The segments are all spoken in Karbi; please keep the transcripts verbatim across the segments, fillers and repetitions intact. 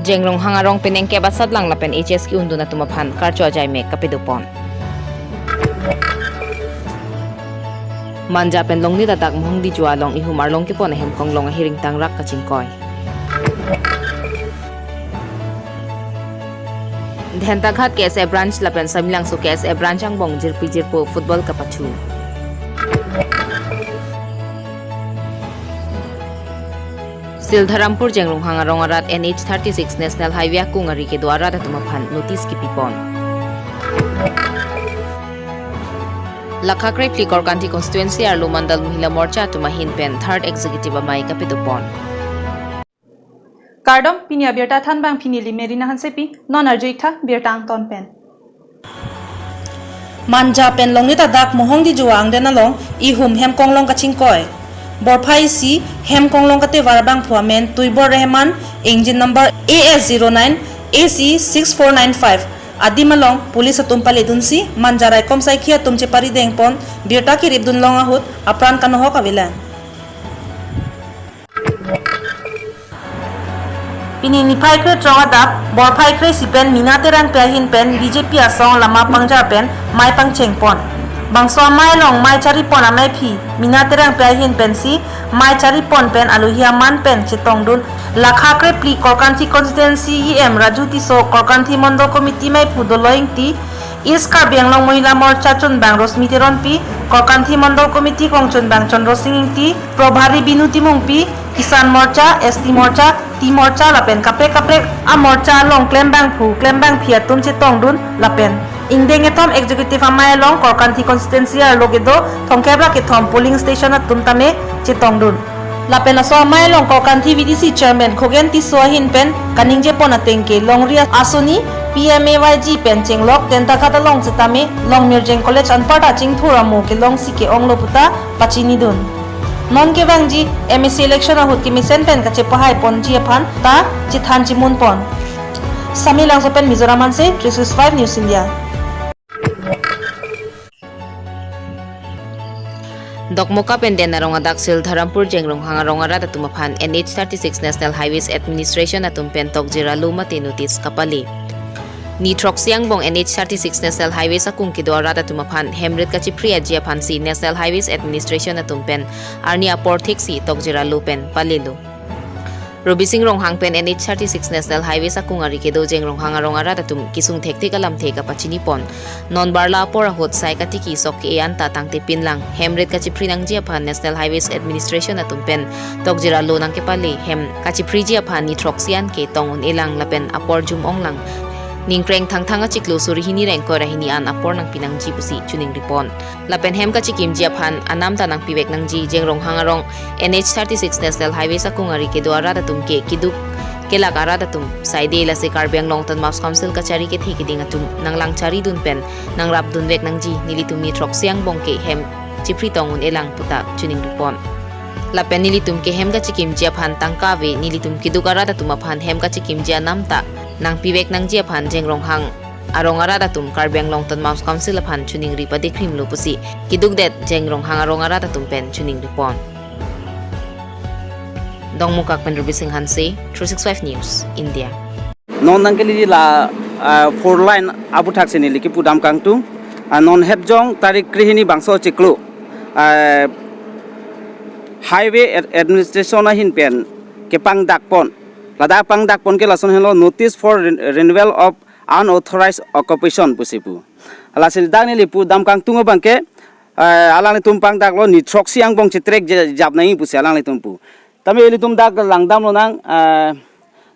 Jengrong Hangarong peneng kebasat lang lapen H S ki undun atum aphan karcho ajai mek kapedo pon. Manja pen Longnit adak Mohongdiju along ihum arlong kepon ahem konglong ahiring tangrak kachingkoi. Dhentaghat K S A branch lapen Samelangso K S A branch angbong jirpi jirpo football kapathu. Sildharampur Jengrong Hangarong arat N H thirty-six National Highway akung ari kedo arat atum aphan notice kipipon. Lakha krephli Korkanthi constituency arlo Mandal Mohila Morcha atum ahin pen third executive amei kapedo pon. Kardom, pini abirta thanbang pini neli Merina Hansepi, non arju-ik tha birta angton pen. Manja pen Longnit adak Mohongdiju angden along ihum hem konglong kachingkoi. Borphai isi hem konglong katevar abangphu amen Tuibor Rehman, engine number A S zero nine A C six four nine five. Adim along police atum paledunsi Manja raikom saikhi atum cheparideng pon birta keripdun long ahut apran kanohok avelang. Pini niphai kre throk adap, Borphai kre isi pen Mina Terangpi ahin pen B J P asong lama pangjar pen mei pangcheng pon. Bangso amei along mei chari pon ameiphi Mina Terangpi ahin pensi mei chari pon pen alohi aman pen chetongdun. Lakha krephli Korkanthi constituency E M Raju Tisso, Korkanthi Mondol Committee meiphu Doloi Ingti, East Karbi Anglong Mohila Morcha chunbang Rosmi Teronpi, Korkanthi Mondol Committee kongchunbang Chandra Sing Ingti, Probhari Binu Timungpi, Kisan Morcha, S T Morcha, Tea Morcha lapen kaprek kaprek amorcha along klembangphu klembangphi atum chetongdun lapen ingdeng kethom executive amei along Korkanthi constituency arlo kedo thomkep ra kethom polling station atum tame chetongdun. Lapen laso amei along Korkanthi V D C chairman Khogen Tisso ahin pen kaningje pon ateng ke longri asoni P M A Y G pen chenglok Dhentaghat along setame Longmirjeng College anparta chingthur amo kelongsi ke-onglo puta pachinidun. Non kevangji M A C election ahut kemesen pen kachepahai ponji aphan ta chethan chimun pon. Samelangso pen Mizoram Hanse, three six five News India. Dokmoka pen Denarong adak Sildharampur Jengrong Hangarong arat atum aphan N H thirty-six National Highways Administration atum pen tokjir alo mate notice kapale. Ni throksi angbong N H thirty-six National Highways akung kedo arat atum aphan hem rit kachiphri aji aphansi National Highways Administration atum pen arni apor thiksi tokjir alo pen palelo. Robising Ronghang pen N H thirty-six National Highways akung ari kedo Jengrong Hangarong arat atum kesung thekthek alamthe kapachini pon. Non barla apor ahut sai katiki sok ke-e anta tangte pinlang. Hem rit kachiphri nangji aphan National Highways Administration atum pen tokjir alo nangkepale, hem kachiphriji aphan ni throksi an ke tong un-elang lapen apor jum-onglang. Ningkreng Thangthang achiklo suri hini ra ingkoi ra hini an apor nangpi nangji pusi choningri pon. Lapen hem kachikimji aphan anam ta nangpivek nangji. Jengrong Hangarong N H thirty-six National Highways akung ari kedo arat atum ke keduk kelak arat atum saide, lasi Karbi Anglong Autonomous Council kachari kethe keding atum nanglang charidun pen nangrapdunvek nangji. Nelitum ni throksi angbong ke hem chiphri tong un-elang puta choningri pon. Lapen nelitum ke hem kachikimji aphan tangka ave, nelitum keduk arat atum aphan hem kachikimji anam ta nangpivek nangji aphan Jengrong Hangarong arat atum Karbi Anglong Autonomous Council aphan choningri padikrimlo pusi kedukdet Jengrong Hangarong arat atum pen choningri pon. Dongmukak pen Rubi Singh Hanse, three six five News India. Non nangkeleji la, ah, four lane aputhak si neli kipudam kangtung. Ah, non hepjong tarik krehini bangso chiklo, ah, Highway Ad-, Administration ahin pen kepangdak pon. Ladak pangdak pon ke lason henlo notice for ren-, renewal of unauthorized occupation pusi pu. Lasi dak neli pudam kangtung abangke, eh, alanglitum pangdaklo ni throksi angbong chetrek je-, jap nangji pusi alanglitum pu. Tame ilitum dak langdamlonang, eh,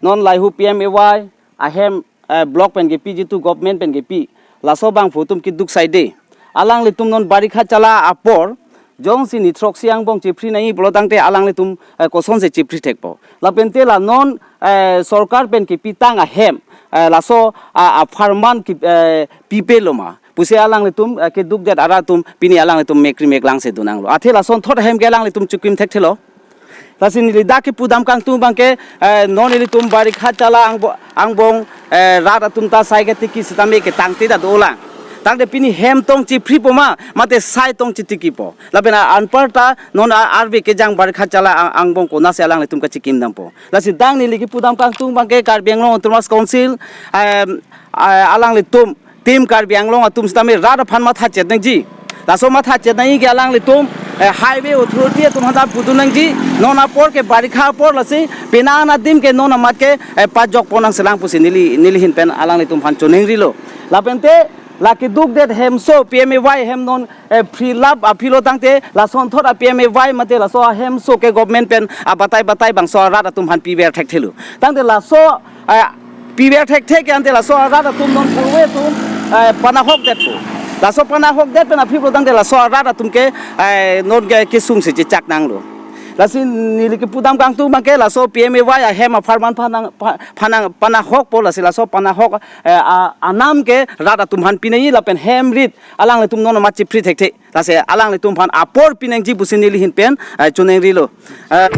non lahei P M A Y ahem, eh, block pen kepi jitu government pen kepi. Laso abangphu atum keduk saide. Alanglitum non barikha chala apor, jongsi ni throksi angbong chiphri nangji pulo tangte alanglitum, eh, kosonsi chiphri thekpo. Lapente la non, eh, sorkar pen kepitang ahem, eh, laso, ah, apharman ki, eh, pipeloma pusi alanglitum, eh, kedukdet arat atum pini alanglitum mekri meklangsi donanglo. Athe lasonthot ahem ke alanglitum chikrim thekthelo. Lasi neli dak kipudam kangtung abangke, eh, non ilitum barikha chala angbo-, angbong, eh, rat atum ta sai katiki sitame ketangte ta dolang. Tangte pini hem tong chiphripo ma, mate sai tong chitikipo. Lapen a anparta non a-, arve kejang barikha chala ang-, angbong konatsi alanglitum kachikim dampo. Lasi dang neli kipudam kangtung abangke Karbi Anglong Autonomous Council, em, a-, alanglitum Team Karbi Anglong atum sitame rat aphan mathachet nangji. Laso mathachet nangji ke alanglitum, eh, Highway Authority atum aphanta pudun nangji. Non apor ke barikha apor lasi penang adim ke non amat ke, eh, pajokpon nangselang pusi neli, neli ahin pen alanglitum aphan choningrilo. Lapente la keduk det hemso P M A Y hem non, eh, phrilap aphi lo tangte lasonthot a-P M A Y mate laso ahemso ke government pen abatai batai bangso arat atum aphan piver thekthelo. Tangte laso, eh, piver thekthe ke ante laso arat atum non purve atum, eh, panahok detpo. Laso panahok det pen aphi lo tangte laso arat atum ke, eh, non ke kesung si chechak nanglo. Lasi neli kipudam kangtung abangke laso P M A Y ahem apharman phanang, pha-, phanang, panahokpo lasi laso panahok, eh, a-, anam ke rat atum aphan pinangji lapen hem rit alanglitum non amat chiphri thekthe. Lasi alanglitum aphan apor pinangji pusi neli ahin pen, eh, choningrilo. Eh.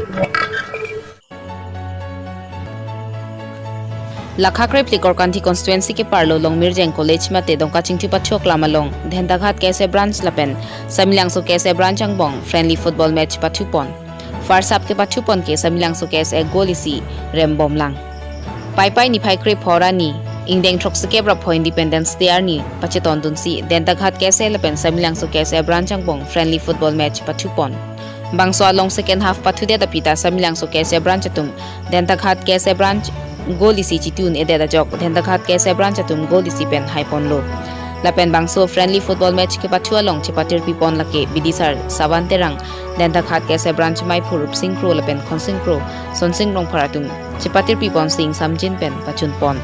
Lakha krephli Korkanthi constituency keparlo Longmirjeng College mate Dongkachingthu pathu aklam along Dentaghat K S A branch lapen Samelangso K S A branch angbong friendly football match pathupon. First half kepathupon ke Samelangso K S A goal isi rembomlang. Paipai niphai krepho arni, ingdeng throksikep ra pho Independence Day arni pachetondunsi Dentaghat K S A lapen Samelangso K S A branch angbong friendly football match pathupon. Bangso along second half pathudet aphi ta Samelangso K S A branch atum Dentaghat K S A branch goal isi chitun-edet ajok Dentaghat K S A branch atum goal isi pen haiponlo. Lapen bangso friendly football match kepathu along chepatirpipon lake Bidisar Sawan Terang, Dentaghat K S A branch maiphu Rupsing Kro lapen Khonsing Kro, Sonsing Rongphar atum chepatirpiponsi ingsamjin pen pachunpon.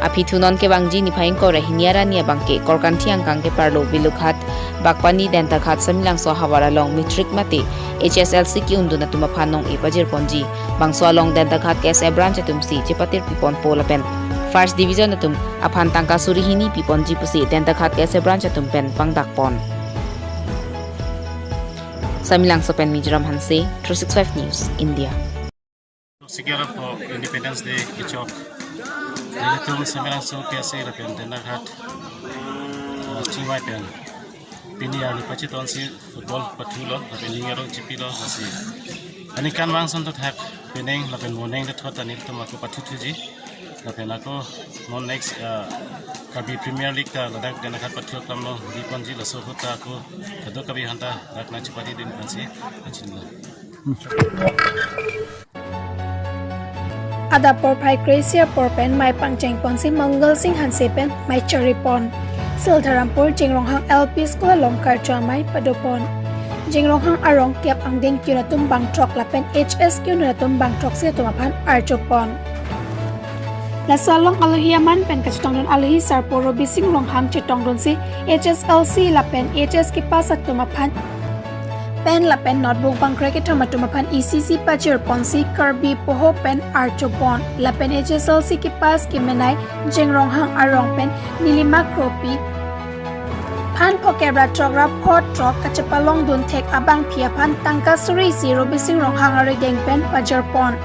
Aphi thu non kevangji niphai ingkoi ra hini arni abangke Korkanthi angkang keparlo Bilughat, Bagpani, Dentaghat, Samelangso ahavar along matric mate H S L C ke-undun atum aphan nong-e pajirponji. Bangso along Dentaghat K S A branch atumsi chepatirpiponpo lapen first division atum aphan tangka suri hini piponji pusi Dentaghat K S A branch atum pen pangdakpon. Samelangso pen Mizoram Hanse, three six five News, India. Sikera po Independence Day kechok. Nelitum Samelangso K S A lapen Dentaghat, uh, chingvai pen pini arni pachetonsi football pathulo, lapen ning arong chipilo, lasi aningkanvang asonthot hak penang lapen monang dethot ta nelitum ako pathuthuji. Lapen ako non next, uh, Karbi Premier League ta ladak Dentaghat pathu aklam along biponji, laso ahut ta ako kadokave aphanta dak nangchepadidun pensi kachinilo. Adap porphai kre-isi apor pen mei pangchengponsi Mangal Singh Hanse pen mei charipon. Sildharampur Jingronghang L P School along karcho amei padopon. Jingronghang arong kep angdeng ke-un atum bangthrok lapen H S ke-un atum bangthroksi atum aphan archopon. Laso along alohi aman pen kachetongdun alohi sarpo Robising Ronghang chetongdunsi H S L C lapen H S kepass atum aphan pen lapen notebook bangkre kethom atum aphan isi isi pajirponsi Karbi poho pen archopon lapen H S L C kepass kemenei Jingronghang arong pen Nilima Kropi phan phokep ra throk ra pho throk kachepalongdun thek abangpi aphan tangka suri isi Robising Ronghang arideng pen pajirpon.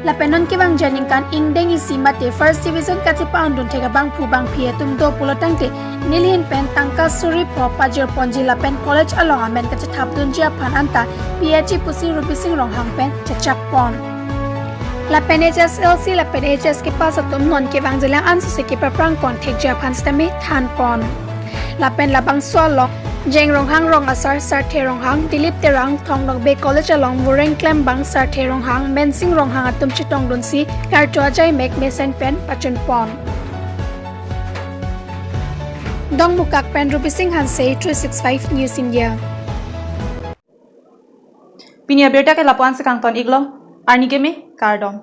Lapen non kevangji aningkan ingdeng isi mate first division kachepa-undun thek abangphu bangphi atum do pulo tangte neli ahin pen tangka suri pho pajirponji lapen college along amen kachethapdunji aphan anta piaji pusi Robising Ronghang pen chechakpon. Lapen H S L C lapen H S kepass atum non kevangjilang ansose kepaprangpon thekji aphan sitame thanpon. Lapen labangso along Jingronghang rong asar Sarthe Ronghang, Dilip Terang, Thong Nokbe College along voreng klembang Sarthe Ronghang, Mensing Ronghang atum chetongdunsi karcho ajaimek mesen pen pachunpon. Dongmukak pen Rupsing Hanse, three six five News India. Pini abirta ke lapu-an si kangton-iklo, arni keme, kardom.